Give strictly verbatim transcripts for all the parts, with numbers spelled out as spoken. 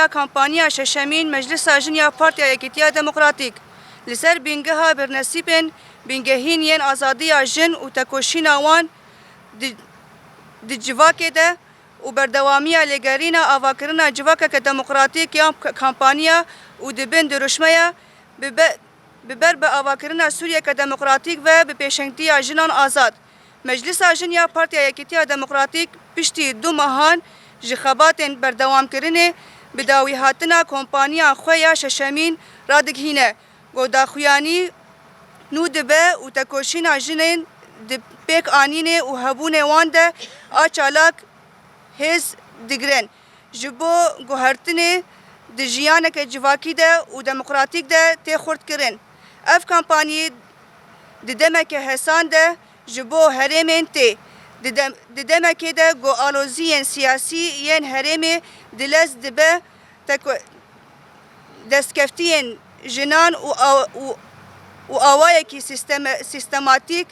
Kampanya şeşemîn Meclisa Jin ya Partiya Yekîtiya Demokratîk li ser bîngeha bernesîbên bîngehîn yên azadiya jin û tekoşîna wan di, di civakê de û berdewamiya lêgerîna avakirina civakeke demokratîk ya k-, kampanya û di bin dirûşmeya bi be-, bi ber bi avakirina Sûriyeke demokratîk ve bi pêşengtiya jinan azad. Meclisa Jin ya Partiya Yekîtiya Demokratîk piştî du mehan ji xebatên berdewamkirinê bi dawîhatina kompaniya xwe ya şeşemîn radigihîne ku daxuyanî nû dibe û tekoşîna jinên di pêk anînê û hebûnê wan de a çalak hêz digirin. Ji bo guhertinê di jiyaneke civakî de û demokratîk de tê xurtkirin. Ev kampanyî di demeke hesan de ji bo herêmên tê. Di dem-, di demekê de ku aloziyên siyasî yên herêmê dilez dibe, teko-, destkeftiyên jinan û aw-, û, û awayekî sîsteme-, sîstematîk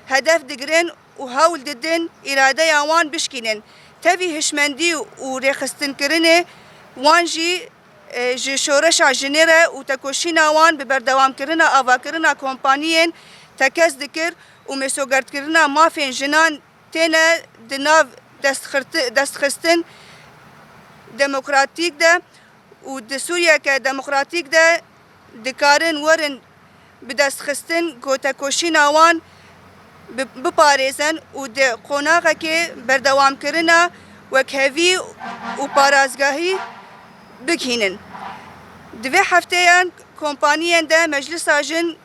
hedef digirin û hewl didin îradeya wan bişkînin. Tevî hişmendî û rêxistinkirinê wan jî, e, ji şoreşa jinê re û tekoşîna wan bi berdewamkirina avakirina kompaniyên tekez dikir û mêsogertkirina mafên jinan têne di nav destxirti-, destxistin demokratîk de û di Sûriyeke demokratîk de dikarin werin bi destxistin ku tekoşîna wan bi-, biparêzin û di qonaxekê berdewamkirina wekhevî û parazgahî bigihînin. Di vê hefteyan kompaniyên de Meclisa Jin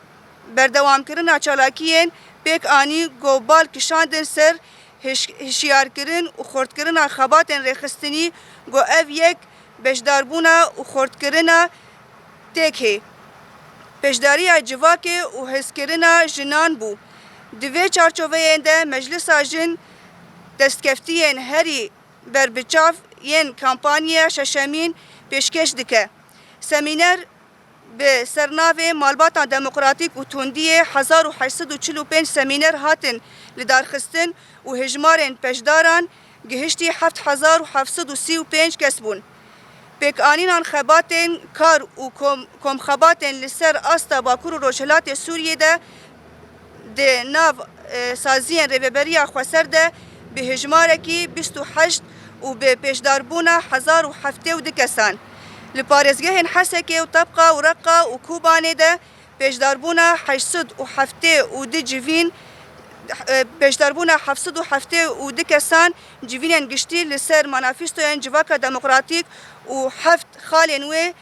berdewamkirina çalakiyên pêk anî ku bal kişandin ser hiş-, hişyarkirin û xurtkirina xebatên rêxistinî ku ev yek beşdarbûna û xurtkirina têkê, beşdariya civakê û hezkirina jinan bû. Di vê çarçoveyên de Meclisa Jin destkeftiyên herî berbiçav yên kampanya şeşemîn pêşkêş dike. Semîner bi sernavê Malbata Demokratîk û Tundiyê hezar û heşt sed û çil û pênc semîner hatin lidarxistin û hejmarên beşdaran gihiştî heft hezar û heft sed û sî û pênc kes bûn. Pêkanînan xebatên kar û kom-, komxebatên li ser asta Bakur û Rojhilatê Sûriyê de di nav, e, saziyên Rêveberiya Xweser de bi hejmarekî bîst û heşt û bi pêşdarbûna hezar û heftê û du kesan. Li parêzgehên Hesekê û Tebqa û Reqa û Kobanê de pêşdarbûna heşt sed û heftê û du civîn, e, pêşdarbûna heft sed û heftê û du kesan civînên giştî li ser manafestoyên Civaka Demokratîk û heft xalên wê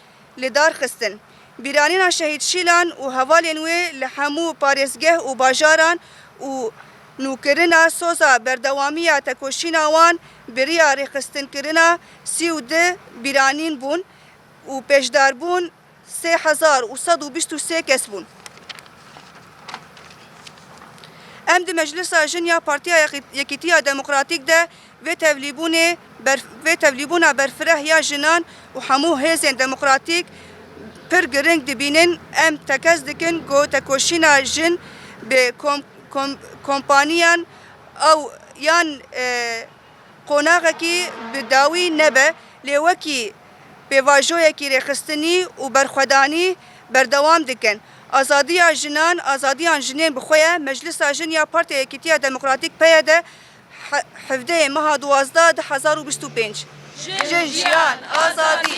li dar xistin. Bîranîna Şehîd Şîlan û hevalên wê li hemû parêzgeh û bajaran û nûkirina soza berdewamiya tekoşîna wan bi riya rêxistinkirina sî û du bîranîn bûn û pêşdarbûn sê hezar û sed û bîst û sê kes bûn. Em di Meclisa Jin ya Partiya Yekî-, Yekîtiya Demokratîk de vê tevlîbûnê ber-, vê tevlîbûna berfireh ya jinan û hemû hêzên demokratîk pir giring dibînin. Em tekez dikin ku tekoşîna jin bi kom-, kom-, kompaniyan ew yan, e, qonaxekî bi dawî nebe, lê wekî pêvajoyekî rêxistinî û berxwedanî berdewam dikin. Azadiya jinan, azadiyan jinên bi xwe ye. Meclisa Jin ya Partiya Yekîtiya Demokratîk, P Y D, he-, hevdehê meha duwazdeh du hezar û bîst û pênc. Jin, jiyan, azadî.